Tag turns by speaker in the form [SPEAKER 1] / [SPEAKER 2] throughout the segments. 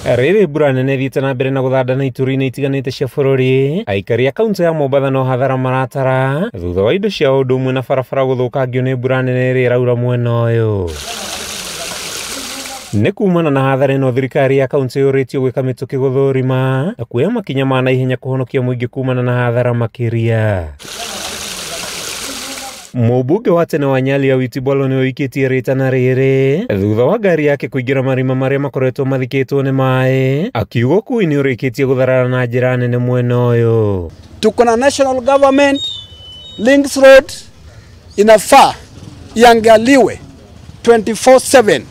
[SPEAKER 1] Rĩrĩ mbura nene ĩthiĩte na mbere na gũthanda na ituri-inĩ itiganĩte cia bũrũri, aikari a kaunti ya Mombatha no hathara maratara thutha wa indo cia ũndũ ũmwe na barabara gũthũkangio nĩ mbura nene ĩrĩa ĩraura mwena ũyũ. Nĩ kumana na hathara ĩno, thirikari ya kaunti yũrĩtio gwĩka mĩtũkĩ gũthũrima na kuoya makinya ma naihenya kũhonokia mũingĩ kumana na hathara makĩria. Mũmbunge wa tene wa Nyali Awiti Bwalo nĩ ũikĩtie rĩtana rĩrĩ thutha wa ngari yake kũingĩra marima marĩa makoretwo mathikĩtwo nĩ maĩ, akiuga ũkui nĩ ũrĩkĩtie gũtharara na njĩra nene mwena ũyũ.
[SPEAKER 2] Tuko na national government links road, inafaa iangaliwe 24/7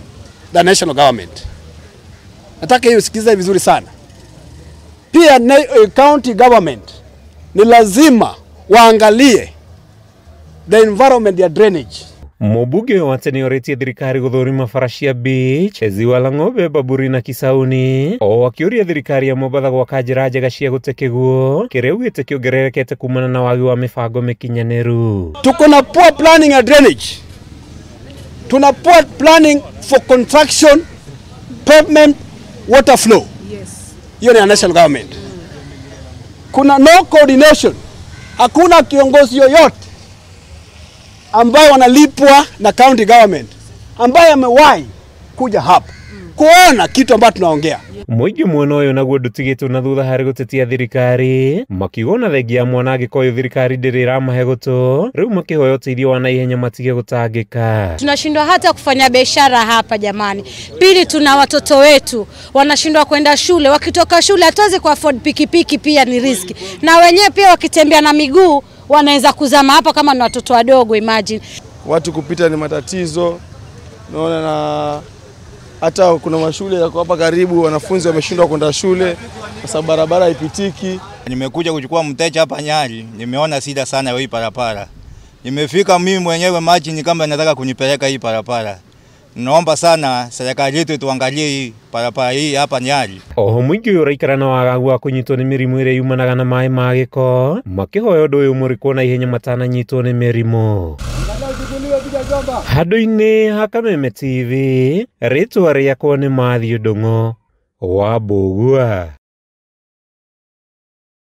[SPEAKER 2] the national government. Nataka hiyo usikize vizuri sana. Pia county government ni lazima waangalie the environment ya drainage.
[SPEAKER 1] Mũmbunge ũyũ wa tene orĩtie thirikari gũthũrima bara cia Beach, Ziwa la Ng'ombe, Baburi na Kisauni, o akĩũria thirikari ya Mombatha gwaka njĩra njega cia gũte kĩguo kĩrĩa augĩte kĩongererekete kumana na wagi wa mĩbango mĩkinyanĩru.
[SPEAKER 2] Tuko na poor planning ya drainage. Tuna poor planning for construction, pavement, water flow. Hiyo ni ya national government. Kuna no coordination. Hakuna kiongozi yoyote ambaye wanalipwa na county government ambaye amewahi kuja hapa kuona kitu ambacho tunaongea.
[SPEAKER 1] Mũingĩ mwena ũyũ naguo ndũtigĩtwo na thutha harĩ gũtetia thirikari, makiuga ona thengia ya mwanangĩko ũyũ thirikari ndĩrĩ ĩramahe gũtũ, rĩu makĩhoya ũteithio wa naihenya matige gũtangĩka.
[SPEAKER 3] Tunashindwa hata kufanya biashara hapa jamani. Pili, tuna watoto wetu wanashindwa kwenda shule, wakitoka shule hatuwezi ku afford pikipiki, pia ni riski, na wenyewe pia wakitembea na miguu wanaweza kuzama hapa kama ni watoto wadogo, imagine.
[SPEAKER 4] Watu kupita ni matatizo, naona na hata kuna mashule yako hapa karibu, wanafunzi wameshindwa kwenda shule kwa sababu barabara haipitiki.
[SPEAKER 5] Nimekuja kuchukua mteja hapa Nyali, nimeona shida sana hii barabara. Nimefika mimi mwenyewe maji ni kama nataka kunipeleka hii barabara. Naomba sana serikali yetu tuangalie hii barabara hii hapa Nyali.
[SPEAKER 1] Oho mũingĩ ũyũ ũraikara na wagagu wa kũnyitwo nĩ mĩrimũ ĩrĩa yumanaga na maĩ ma gĩko, makĩhoya ũndũ ũyũ mũrikwo na ihenya matananyitwo nĩ mĩrimũ. Handũ-inĩ ha Kameme TV, rĩtwa rĩakwa nĩ Matthew Ndung'u wa Mbũgua.